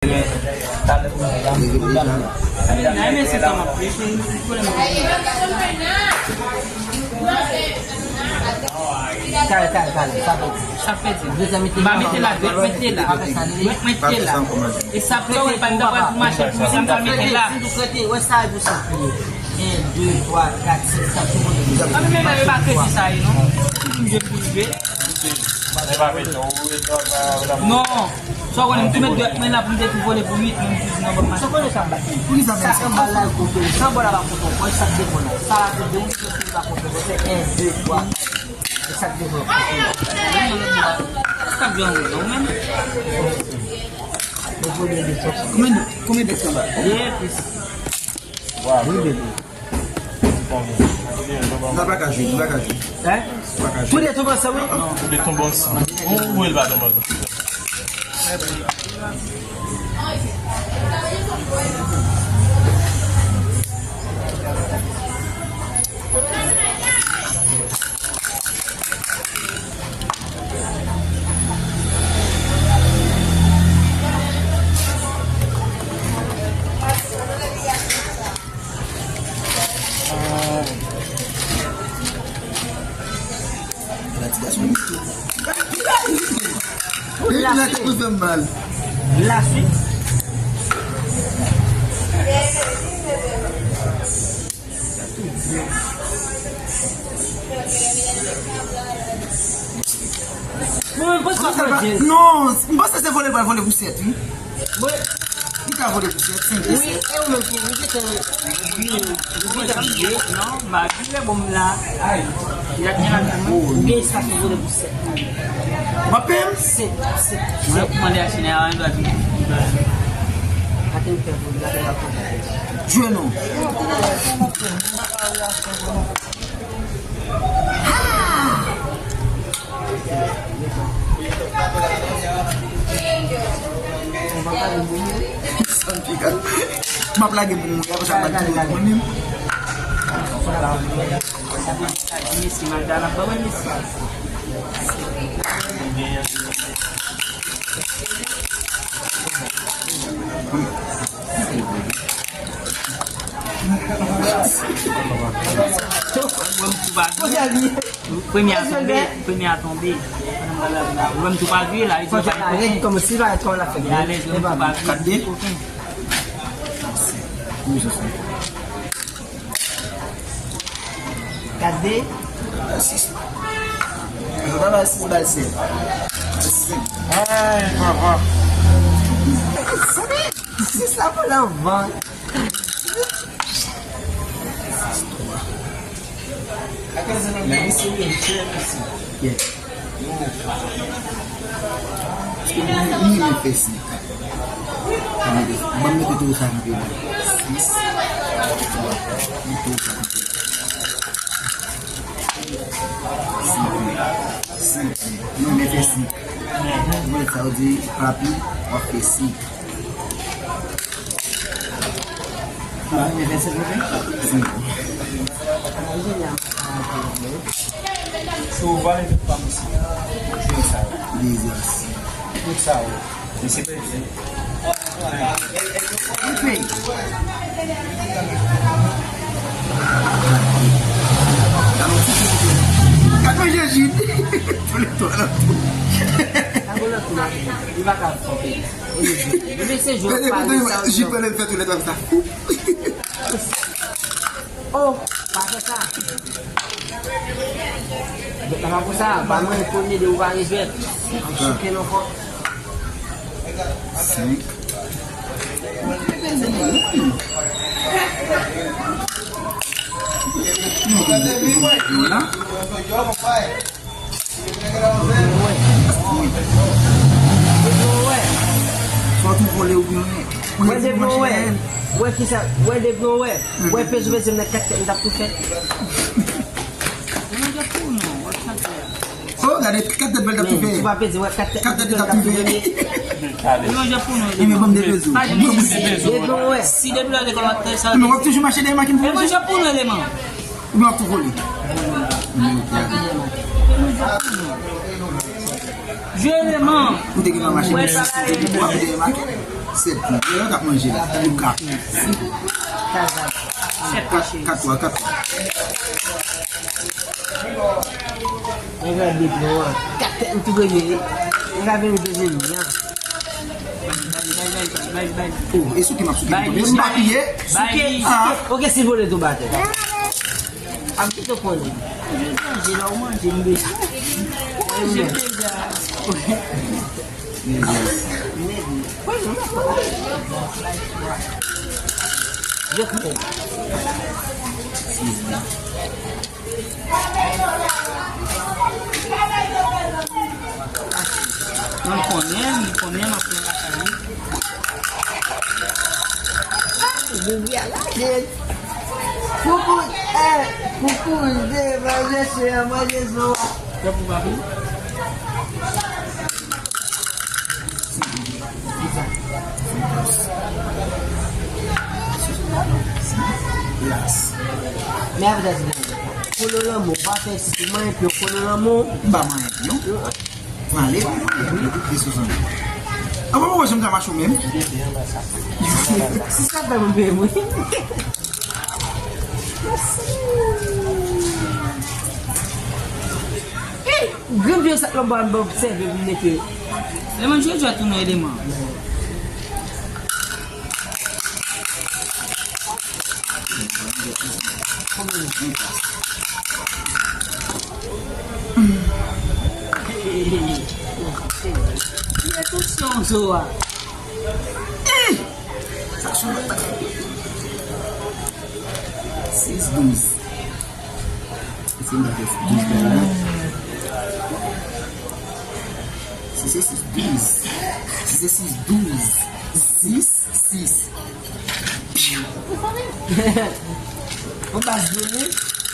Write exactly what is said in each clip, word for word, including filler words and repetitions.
Talè pou mwen la. Nan men se kòman. Talè, talè, talè. Sa pou. Sa fè di. M pa mete la, dwèt mwen te la. Dwèt mwen te la. E sa pou wè pa ta pral pou mache pou sa m ta mete la. Wè sa pou sa. En, de, twa, kat, senk, sa pou mwen. A men men men pa kredi sa ye non. Pou m jwe pou jwe. Non. Sa w konnen m tou met dwèt mwen la pou m te tou vole pou uit, men m tou di non, ban m mache. Sa konnen sa bat. Pou ki sa sa anba la kote. Sa anba la pa konprann. Wè sa k devan la. Sa la kote ou ki pa konprann. Se en, de, twa. E sa k devan. Sa k devan ou menm. Konbyen, konbyen bèt anba? Ye, plis. Wi, bebe. Nou pa ka jwe, nou pa ka jwe. Hein? Nou pa ka jwe. Tou de tonbe ansanm, wi? Tou de tonbe ansanm. Ou, ou, el pa tonbe ansanm. Epi la te pou fè m mal. La swit. Mwen, mwen, mwen, mwen, mwen, non, m panse se vole l pral vole pou sèt, wi. Li ka vole pou sèt, senk, wi, sèt. E ou menm ki, ou gentan, ou gentan bliye, non, m pa bliye, bon, m la. Ou gen sa ki vole pou sèt. W ap peye m? Sèt, sèt, sèt. Mande a Chine a, an dwa di. Aten fè vole, aten la. Jwe non. M ap lage pou mwen, apre sa, m ap di mwen menm. Mesi, Magda, n ap ba mwen mesi. Premye a tonbe, premye a tonbe. Ou menm tou pa vire la, li di pa gen koken. Li alèz, ou menm tou pa vire. Kat de. Kat de. Sis. Sis bal sèt. Sis. Ay, papa. Sis la pou l anvan. Sis twa. Mesi, mesi. Yes. Li, li, li fè senk. Ban m mete, ban m mete toro sa kanpe la. Sis. Toro sa kanpe la. Senk. Senk. Non, men fè senk. Mwen sa ou di, papi, w ap fè senk. Mwen fè senk, mwen fè senk. Sou vale tout pa misye. Jwe sa yo. Dezas. Tout sa yo. Misye pèdi. Li pèdi. Gad yon ti ti. Gad yon jejit. Pou le to la tou. Li pa ka fè. Li se jwe pa li sa. Jip pale fè tou le to sa. Oh, pa fè sa. Jwèt la pa pou sa, pa mwen, premye de ou pa gen jwèt. An chiken ankò. Senk. Yo la. Sa w tou vole oubyen w. Wè depi w wè. Wè kisa, wè depi w wè. Wè peze peze m nan kat tèt m t ap tou fè. Oh, gade kat tèt bèl t ap tou fè. Kat tèt li t ap tou fè. Manje pou nou. Enben ban m de peze. Depi w wè. Si depi w wè de kòmantè sa. Men w ap toujou mache dèyè makin pou manje. Manje pou nou eleman. Oubyen w ap tou vole? Jwe eleman. Ou te gen nan mache pou w ap dèyè make? Sèt kou. Lè yo t ap manje la. Kat. Kat, kat twa, kat twa. Mwen gade non an. Kat tèt m tou premye. Mwen gade dezyèm li an. Oh, e souke m ap souke tou. M pa piye. Souke, ah, souke. Ok, si vole tou batè. Ap kite w konnen. Manje la, ou manje m deja. Ou manje m deja. Mwen konnen, mwen konnen, mwen konnen lakay li. Bougi a lage. Poupou, eh, poupou, de manje chè, manje zo a. Kè pou papi? Yes. Men avè sa, kolo lanmou, pa fè si manyen pye kolo lanmou. M pa manyen pye. Pale, pale, pale, pale, pale, pale. An, mwen, mwen, jan m ka mache menm. Si sa fè mwen menm, wi. Grenn vye sa lòt bò, m obsève pou mete. Lè mwen jwe jwèt ou nan eleman. Ki atansyon zo a. Sa sou lòt bagay. Sis douz. Esi m pa fè douz la. Si se sis douz. Si se sis douz. Sis sis. Ou pa jwenn li?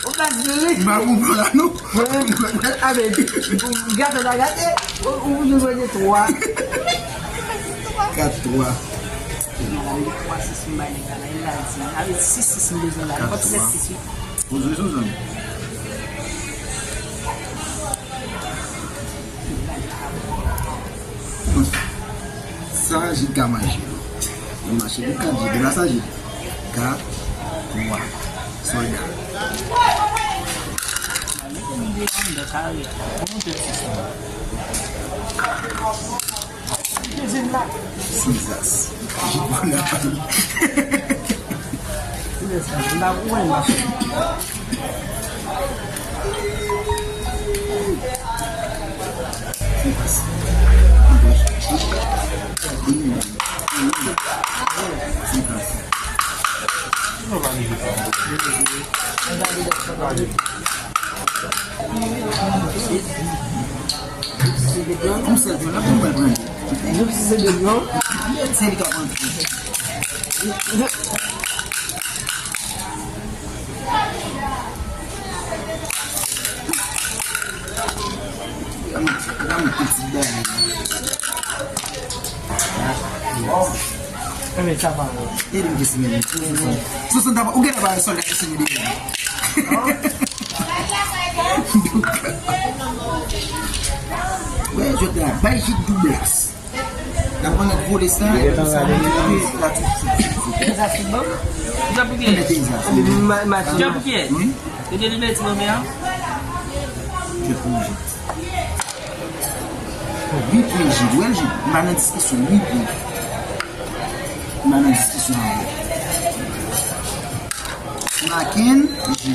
Ou pa jwenn li? M pa konprann la, non. Mwen menm, a, men, gate ta gate, ou, ou jwenn twa. Kat twa. Twa sis m bay nèg la, la, li la di. Avè sis sis m bezwen la, li pa sèt sis wi. Poze sou zòn. Sa Jid ka mache. Li mache pou kat Jid. Li pa sa Jid. Kat twa. Sòlda. Sizas. Jid pou la pale. Yon sèl jwè la pou mwen pran li. Yon sèl jwè. Se li k ap rantre. Gade yon ti bagay. Enben, sa pa. E li m te simen li. Sou sèn ta pa. Ou genlè pa wè sòlda ki simen li. Wè, jodi a, bay Jid doublas. N ap annik vole sa, sa nou te la tou. Tezas tout bon? Djòb pou kiyès? Tezas. Ma, ma, Djòb pou kiyès? Wi. Yo te libere ti bòbè a? Djòb pou Jid. Wi, pou Jid. Wè, Jid. M pa nan diskisyon. Wi, pou. M pa nan diskisyon avè w. Makenji.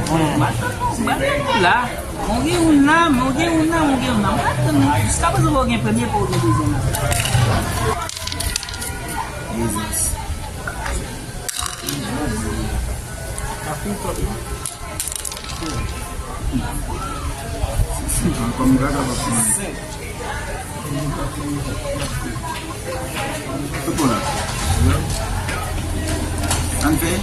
Bon, m pa tann non, m pa tann non la. Bon, gen youn la, men gen youn la, men gen youn la. M pa tann non. Jiska prezan, pa w gen premye, pa w gen dezyèm la. Dezas. Ankò m pa kapab pran. Tout bon la. Ann fè.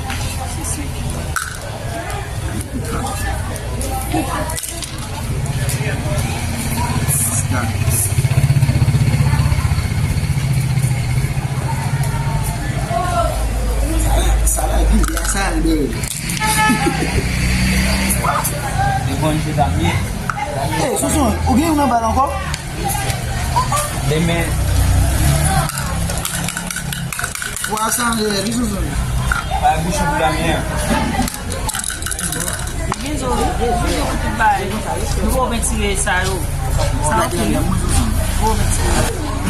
Sa la, sa la, sa la, byen. Li konn se Damien. Ey, Souson, ou gen youn anba l ankò? Demen. Pwa sa, e, li sou zòn. Pa bouch ou pou damyen. Gen zo, wi. Gen zo, gen tout bagay. Nou poko retire sa yo. Sa yo fini.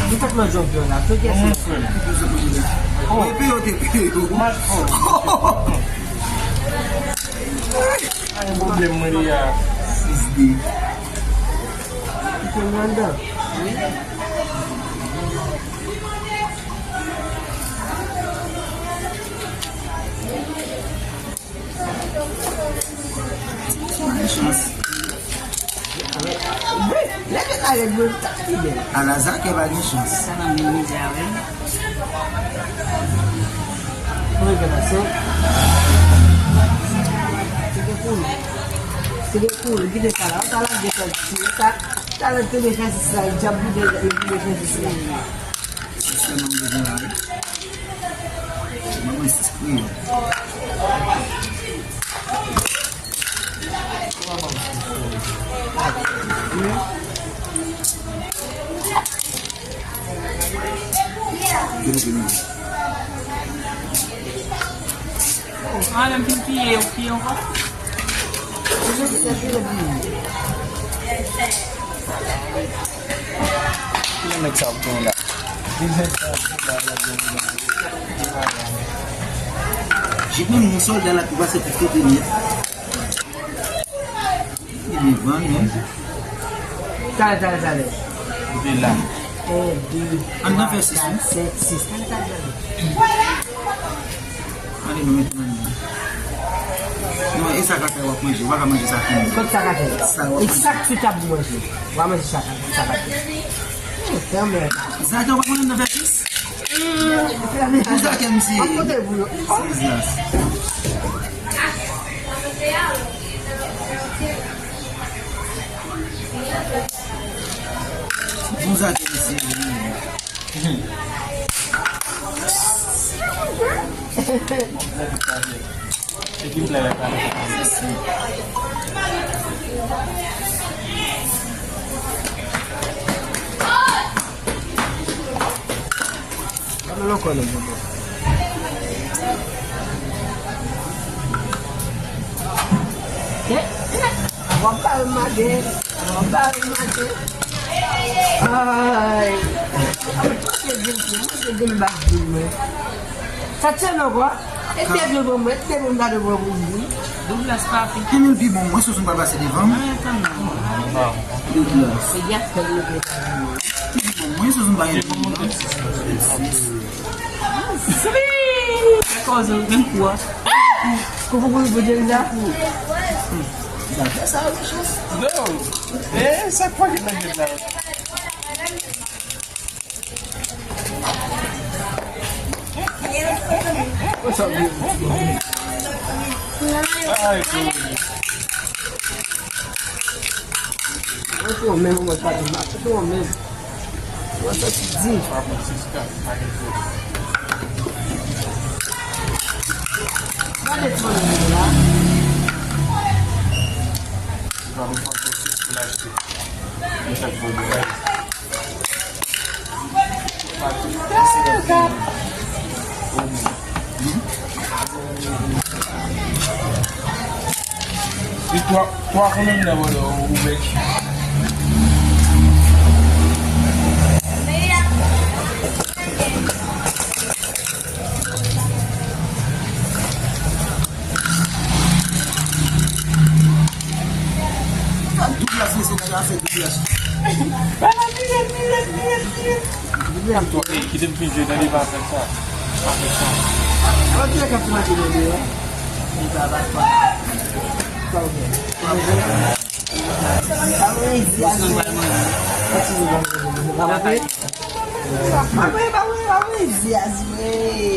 Nou fèk lòt jòb yo la. Tout kèk se. Mwen frè. Epi yo te peye yo. Match fò. Ay, pwoblèm mwen li a. Sis de. Ki te anndan? Wi. Mechanste. Wi, lè ke ta rèd mwen, ta pi bèl. Alazakè pa gen chans. Sa nan men mizè avè l. Mwen gen pase. Se gen koul. Se gen koul. Kite sa la. Ou ta lage sa ti. Sa, talè te gen fè sis la. Djab li te, li te gen fè sis la. Se sèlman m bezwen la, wi. Mwen, mwen, se kreyòl. Ah, lè m fin piye, ou piye ankò? Kilomèt sa ap gen la? Kilomèt sa ap gen la, la, la, la. Jip menm yon sòlda la ki pase pou kote li a. Li devan, non? Talè, talè, talè. Kote la? En, de, twa, kat, senk, sis. Talè, talè, talè. Ann nou mete nan men. Non, e sa k ap fè w ap manje, ou pa ka manje sa fini. Kot sa ka fè? Sa w ap manje. E sa k sou tab ou manje. Ou pa manje sa ka, sa ka fè. Hmm, fèmen. Sa ke w pa konnen nan fè sis? Hmm, fèmen. Pou sa ke misye. An kote pou yo. Sis la. Bon, sa ke misye. W ap bare maten. W ap bare maten. Ay. Mwen te di l, mwen te di l bak di mwen. Sa tye non kwa? E te vle pran mwen, e te vle mwen gade mwen pou di. Douglas pa pi. Ki moun pi bon, mwen sou pa pase devan m. Douglas. Se gaz ke mwen te di. Ki pi bon, mwen sou pa gen pi bon. Sri! Fè koze w menm kou a. Kou pou kou pou Djènda. Zafè sa yo chans. Non. E sa k pa gen nan gèt la. Ay, Jezi. Mwen te yon menm, mwen pa di, mwen te yon menm. Mwen soti di. Gade ti moun la. Li twa, twa konbyen nan vòlè ou, ou bèk? Douglas, mesye, nèg la fè Douglas. Kite m fin jwe, tande, pa fè sa. Pa fè sa. Antre k ap manje nan deyò. Li pa bat pa. Sa ou gen? Sa ou gen? Sa ou gen? Sa ou gen? Awe, awe, awe, Diaz, we.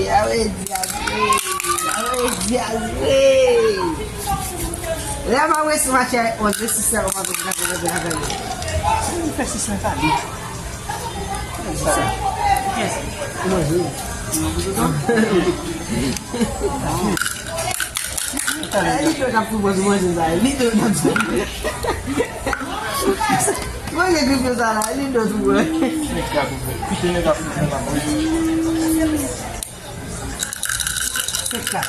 Awe, Diaz, we. Awe, Diaz, we. Lè m a wè sou match a, on dirait si sa, on va venir, on va venir, on va venir. Sa nou fè sis nan kale. Sa. Yes. Ou manje? Li te k ap sou manje sa. Li te k ap sou. Manje gripyo sa la, li dòt ou wè. Kite nèg ap fè la. Senk kat.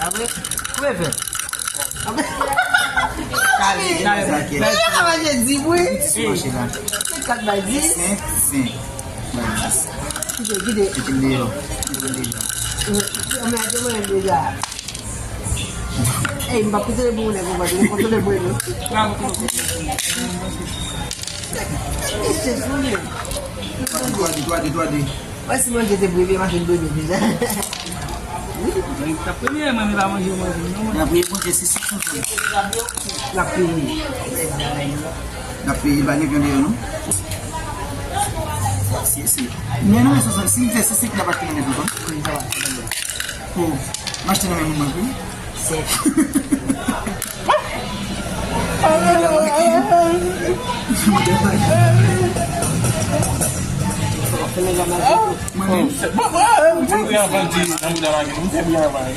Apre, koupe fè. Apre, kale, kale. Mwen pa manje di wi. Senk kat bay dis. Senk, senk. Bay dis. Kite, kite. Kite m deyò. Kite m deyò. Mwen manje mwen deja. Ey, m p ap kite l pou nèg ou pa, m kontwole pou nou. Twa de, twa de, twa de. Mwen si manje te premye, machin premye deja. Wi. Mwen ta premye, mwen pa manje, manje, non, mwen. N ap peye manje, se sou sou. N ap peye. N ap peye, pa gen pye deyò, non? Si, si. Men non, men sou sou, si m fè si, si, n ap achte nan men sou sou. Wi, sa va. Oh, m achte nan men moun mwen tou. Se. Mwen menm. Bon, bon, mwen fè byen avan di nan mouda magi, mwen fè byen avan, wi.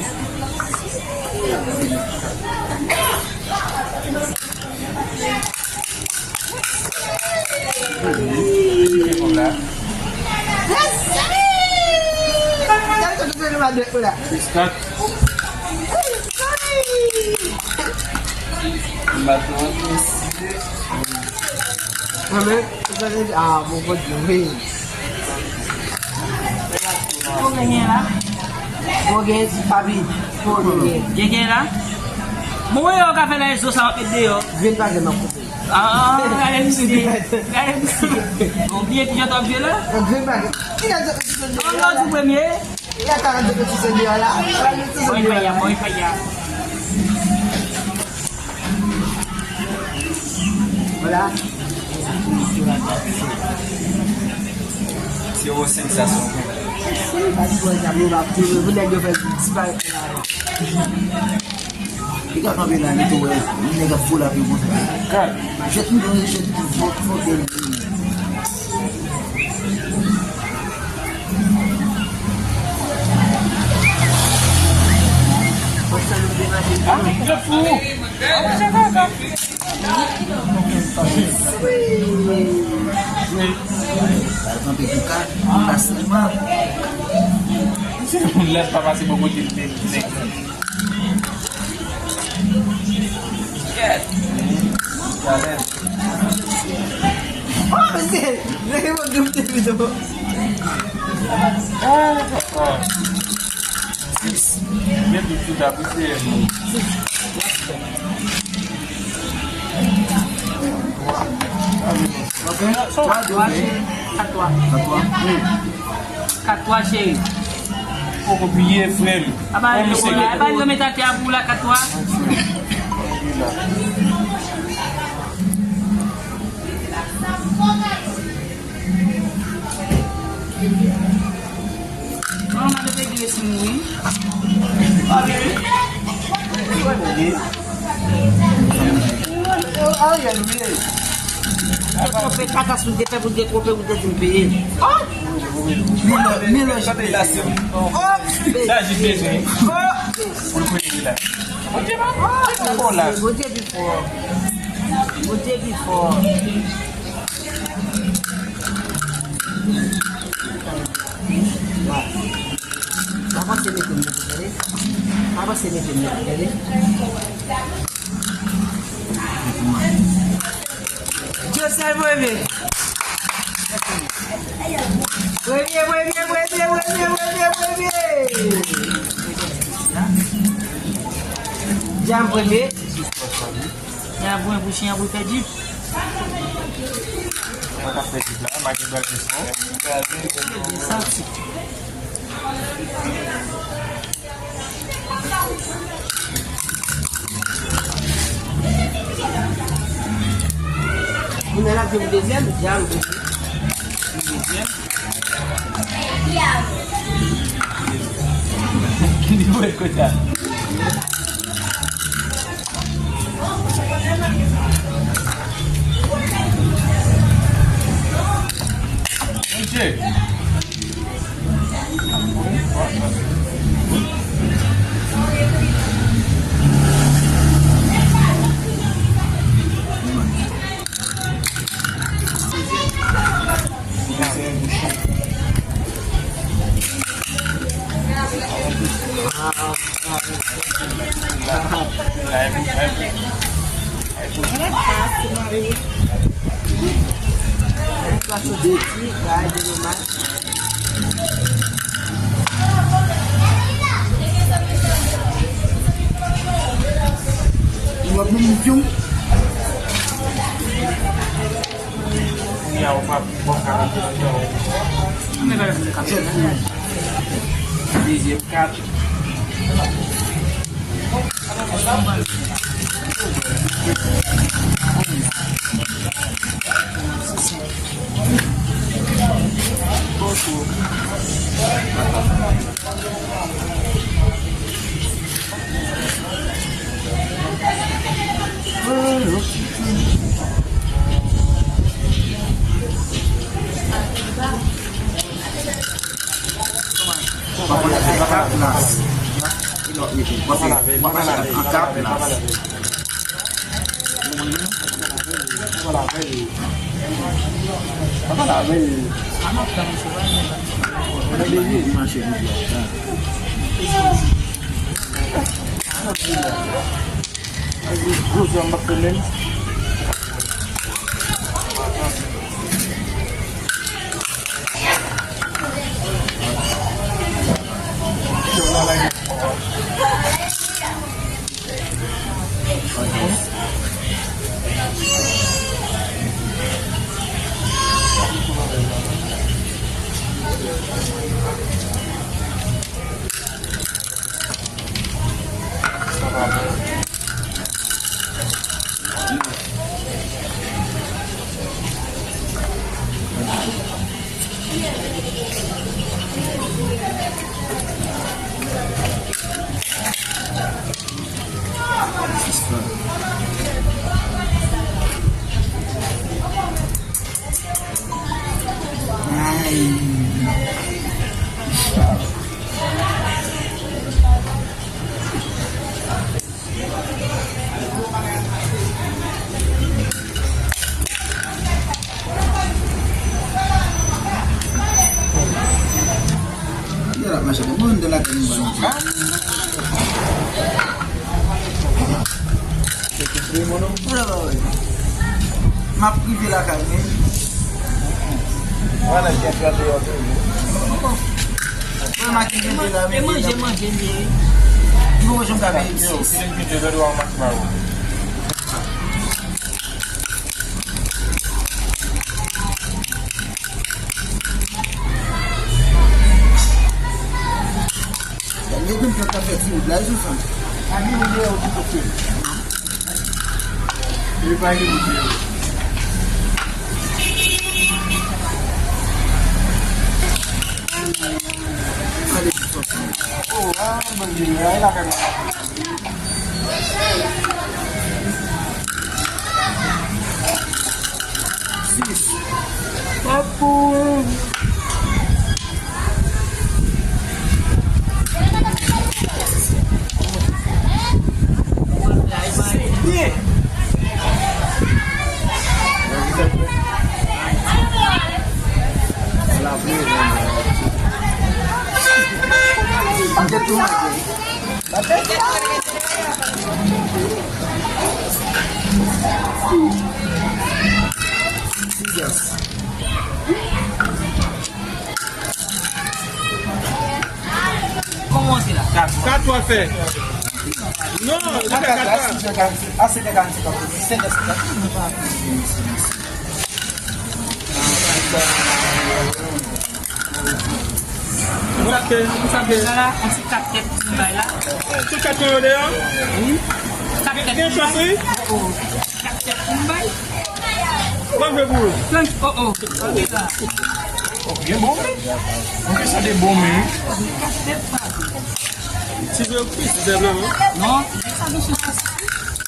Mwen menm, ah, bon, bon, wi. Ou genyen la? Ou genyen ti papi? Ou genyen? Genyen la? Mwen wè yo ka fè nan rezo sa, w ap met deyò. Grenn pa grenn, m ap koupe. Ah, gade misye. Gade misye. Ou bliye kijan t ap jwe la? Grenn pa grenn. Kijan t ap jwe la? Ou lòt ou premye. Gade talè de ti sènyè la. Talè de ti sènyè la. Mwen pa y a, mwen pa y a. Vwala. Zewo senk sa son. Pou nèg yo fè disparèt la. Li ka kanpe la, li tou wè. Li nèg ap foul ap yo konsa. Gad. Jèt li, jèt li, fò, fò ke li. Ah, jèt fou. Ah, jèt fou. Al kanpe pou ka, pou ka sèlman. Lè pa pase bò kote l, nèg. Oh, mesye, mesye, mwen grim te vide. Ah, ah. Sis. Men tout, tout ap ese. Ok. Twa, de, kat twa. Kat twa. Hmm. Kat twa, cheri. Poko bliye, frè m. Aba, yo la, aba, yo met atè a pou la, kat twa. Manman de Peggy resi mouri. Yo twonpe, katastwòf te fè pou te twonpe, pou te di m peye. Oh! Milò, Milò, sa te la se. Oh! Sa jis bezwen. Oh! Pou l konnen li la. Bondye pa bon la. Bondye pi fò. Bondye pi fò. Avanse mete m nan, tande. Avanse mete m nan, tande. Joseph premye. Premye, premye, premye. Jam premye. Jam premye pou chen an pou l fè dip. Mwen ka fè dip la, mwen gen bèl kesyon. Byen santi. Kounye a l ap jwe pou dezyèm, Jam. Dezyèm. Li bwè kote a. Monchè. Ou ap menm yon. Dezyèm kat. Yo la mache de moun de la kay mwen. M ap rive lakay mwen. Wala, gen fè deyò toujou. Mwen makiye la, e manje, manje, manje. Ki bon jan ka vin isit? Yo, ki vin pite dwe dwa an mas mawo. Yo konn pèp k ap fè ti wout la, wi, sou sa. Abi ou ye ou ki kote. Li pa gen kote. Gade ti sòs. Oh, ah, bon, gen la, la, la. Sis. Papou. Kòman w antre la? Kat w ap fè? Non, li fè kat la. Ase de garanti, ase de garanti, papa. Senk èske kat. Sa ke, sa ke. Sa la, yon ti kat tèt pou m bay la. Tout kat yo deyò? Wi. Kat tèt pou m bay. Gen chans, wi. Oh, oh. Kat tèt pou m bay. Mwen vle pou ou. Thank you. Oh, oh. Ok, sa. Oh, byen bon, wi. Ok, sa te bon, men. Kat tèt pa. Ti zo yo piti, se vre, non? Non, sa nou sou sa.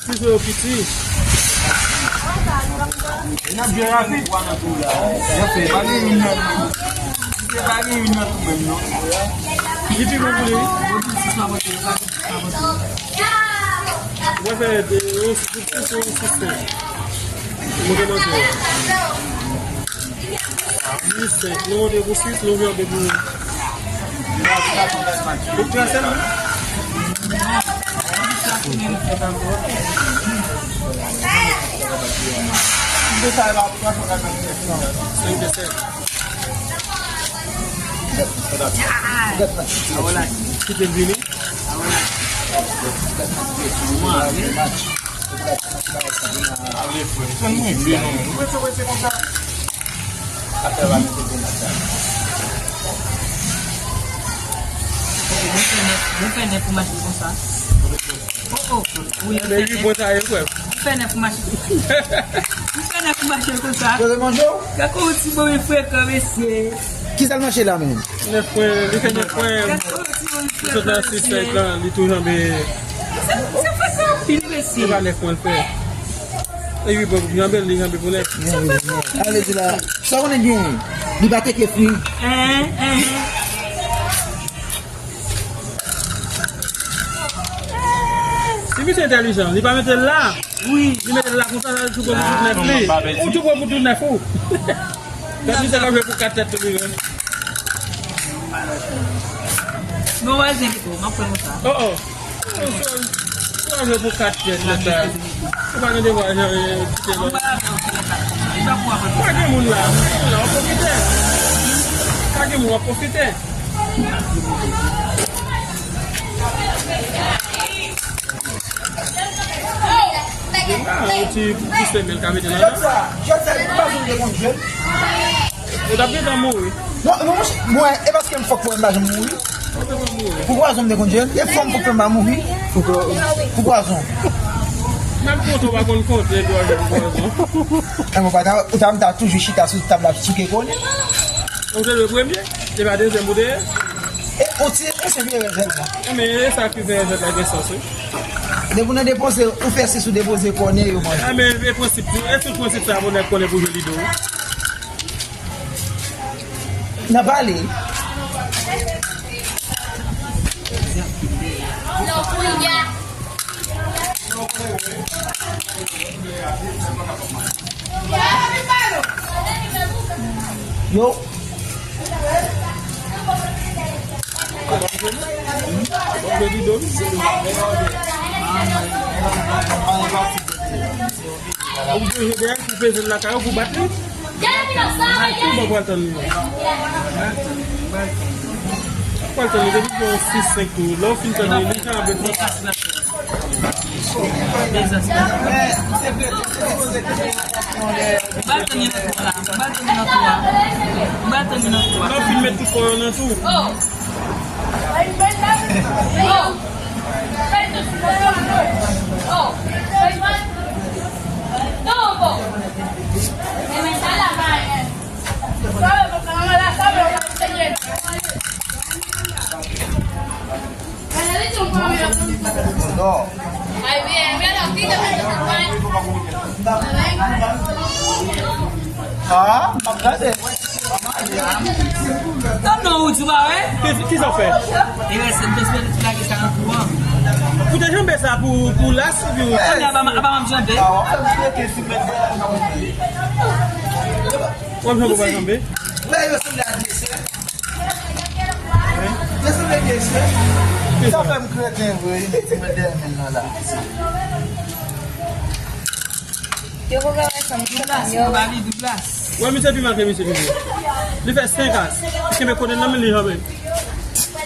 Ti zo yo piti. E n ap byen rapid. Yo fè pa gen youn nan nou. Yo pa gen youn nan nou menm, non. Li pi bon pou li. Mwen fè de, yon sis, yon sis, yon sis. Mwen gen manje. Sis, nou monte pou sis, nou vin antre pou. Ou pran sèl, wi? Kite l vini. Mwen fè nèf, mwen fè nèf pou mache konsa. Oh, oh. Wi, mwen fè nèf. Mwen fè nèf pou mache. Mwen fè nèf pou mache konsa. Yo te manje w? Gade yon ti moman frekan, mesye. Ki sa l mache la menm? Nèf pwen, li fè nèf pwen. Li sot nan sis sèt lan, li tou janbe. Se, se frekan anpil, mesye. Se pa nèf pwen l fè. E wi, bon, janbe l, li janbe pou nèf. Ale, di la. Sa w konnen gen? Li pa teke fri. Hein, hein. Si misye entèlijan, li pa mete l la. Wi. Li mete l la konsa, sa tou bon pou tout nèf li. Ou tou bon pou tout nèf ou. Gad misye k ap jwe pou kat tèt tou li menm. Non, wè, zen pito, m ap pran konsa. Oh, oh. Ou pa jwe pou kat tèt, nèf la. Ou pa gen devwa, jan, kite lòt. Pa gen moun la. Pa gen moun la, w ap pwofite. Pa gen moun, w ap pwofite. Yon ti, ti semèl ka mete nan. Jòt sa, jòt sa, li pa janm te konn jwenn. Ou t ap gentan mouri. Non, non, monchè, mwen, e paske m fòk pou m pa janm mouri. Ou te konn mouri. Pou pwazon m te konn jwenn, e fò m fòk pou m pa mouri. Pou pwazon. Menm konte ou pa konn konte, epi w al jwenn pwazon. E mwen pa ta, ou ta, m ta toujou chita sou tab la, souke konnen. Ou te dwe premye, e pa dezyèm ou te ye. E, ou ti, ou se vye rèv la. E men, e sa ki fè rèv la gen sans, wi. Depi w nan depoze, ou fè sis ou depoze kòne yo manje. A men, e prensip, e tout prensip sa, pou nèg konnen pou jwe lido. Nan pale. Yo. Ou bezwen jwe dèyè pou peze l lakay ou pou bat li? Ou bon pral tann li. Pral tann li depi gen yon sis senk tou. Lè w fin tann li, li ka antre. Ba tann li nan tou a. Ba tann li nan tou a. Ba tann li nan tou a. Lè w fin met tout kò yo nan tou. Ah, m ap gade. Tann non, ou di w pa wè? Ki, ki sa w fè? E rès, m te espere ti lage sa nan kou an. Ou te janbe sa pou, pou las, epi w... Kounye a, aba m, aba m ap janbe. W ap janbe, w pa janbe. Lè yo sanble a de sè. Yo sanble de sè. Sa fè m kreten vre, li mete mwen dèyè men nan la. Yo pou fè wè sa m Douglas, yo ba li Douglas. Wè, misye pi mal ke misye toujou. Li fè senk as. Li kenbe kote nan men li, janbe.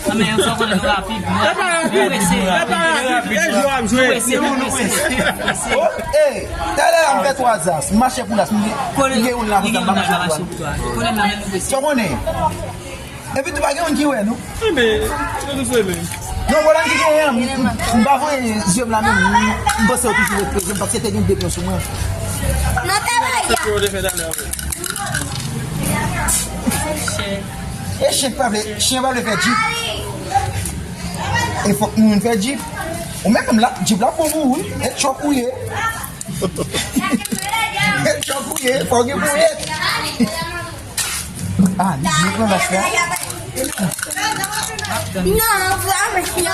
Nan men yo, sa w konnen nou rapid. E pa rapid. E pa rapid. E jwe w ap jwe. Nou prese, nou prese. Oh, eh, talè a m fè twa as. M mache pou las. M gen youn la konsa, m pa mache pou twa. Konnen nan men nou prese. Sa w konnen? Epi tou pa gen moun ki wè nou. Enben, yo tout wè menm. Non, vòlè ki genyen an, m, m, m pa voye zye m la menm, m, m panse yo toujou ret prezan, paske te gen de pyon sou mwen. Nan travay la. Se pou yo te fè talè avè. E chen pa vle, chen pa vle fè djip. E fòk moun fè djip. Ou menm la, djip la pou ou, wi. E tchòk ou ye. E tchòk ou ye, fòk gen pou ou ye. Ah, li vle pran vas la. Non, vwa mwen fini.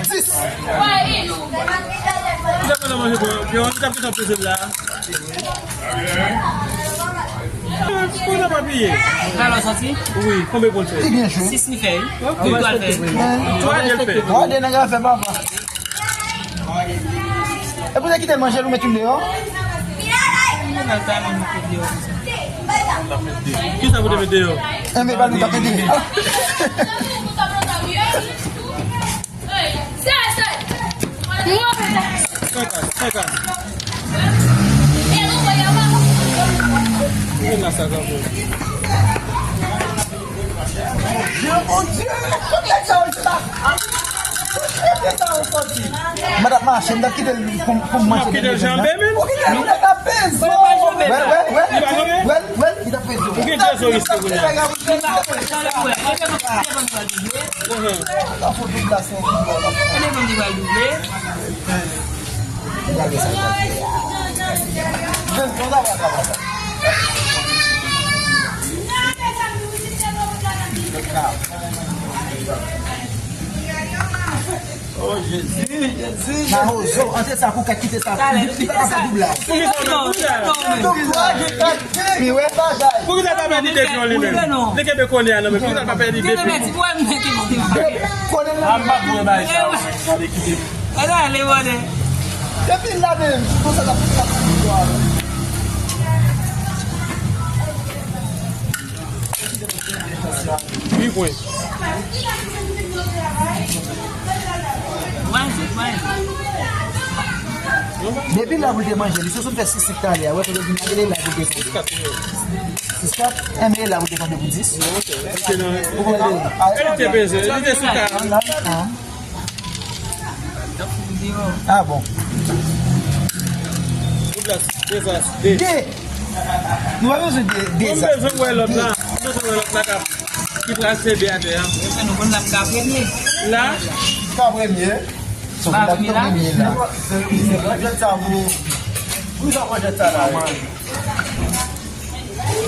Dis. Ou te konn manje pou Yo, nou t ap gentan poze l la. Konbyen w ap piye? Talè w sòti? Wi, konbyen pou l fè? Li byen jwe. Sis li fè, wi. Wi, li pral fè. Twa de l fè. Twa de nèg la fè papa. E pou te kite l manje l ou met youn deyò? Kisa pou te met deyò? Enben, ba nou tap ede. Senkant, senkant. Vin la sa kanpe. Mon Dieu, mon Dieu, tout nèg sa yo chita. Tout nèg sa yo sòti. Mwen t ap mache, m t ap kite l pou, pou m mache. Kite l janbe menm. Ou kite l, ou t ap peze. Wè, wè, wè. Li pa janbe? Wè, wè, li t ap peze. Ou gen de zo isit kounye a. Sa fò tout glas. Oh, Jezi, Jezi, Jezi. Mawozo, antre sa kou kèk kite sa. Li pa ka fè doub la. Doub la, gen kat. Pi wè. Poukisa l pa pèdi depi an li menm? Li kenbe konnen an nan men. Poukisa l pa pèdi depi? Konnen nan men. Depi la menm, konsa l ap, l ap. Wi, pwen. Depi la pou l te manje, li sot fè sis sis talè a, wè, kote vin la, li la pou l te fè. Sis kat, enben, li la pou l te fè pou dis. Ou konprann? E li te peze, li te sou karant. Ah bon. Doub la, de zas, de. De. Nou pa bezwen de, de zas. Mwen bezwen wè lòt la. Mwen bezwen wè lòt la k ap, ki pral senbe atè a. Nou konn l ap ka premye. La? Ka premye. Sa pa premye la? Premye la. Se, se, se, se, sa pou, pou sa pran jèt sa la, wi.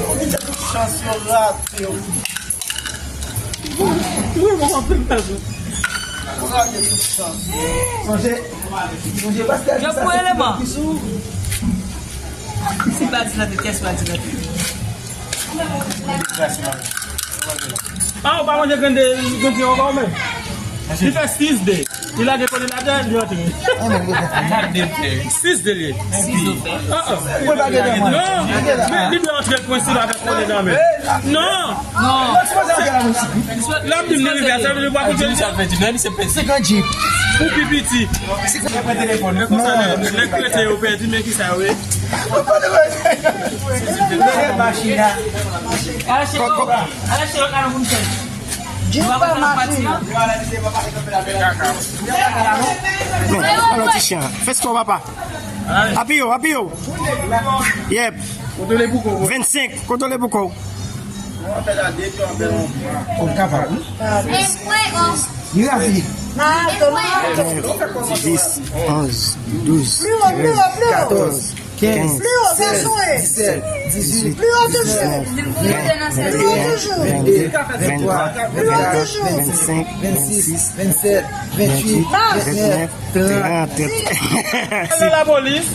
Ou kite tout chans yo rate, wi. Ou rate tout chans yo. Sonje, sonje, pastè di sa se eleman. Ti bati nan tèt, kès bati nan tèt. Ah, ou pa manje grenn de, grenn de ankò menm? Li fè sis de. Li lage kole ladan, li antre. Sis de li ye. Ah, ah. Non, li, li dwe antre prensip avèk kole nan men. Non. Non. L ap di m li rive a, sa vle di w pa koute li. Senkant jip. Ou pi piti. Nèg krete yo pèdi, men ki sa yo ye? Nèg machin la. Jip pa mache. Non, alò ti chan. Fè skò papa. Apiye w, apiye w. Yep. Vennsenk, kontwole bouko w. Ou kapab, wi. Li rapid. Nèf, dis, onz, douz, trèz, katòz, kenz, sèz, disèt, dizuit, diznèf, ven, venn, venntwa, vennkatòz, vennsenk, vennsis, vennsèt, vennuit, vennèf, trant. Alò lapolis.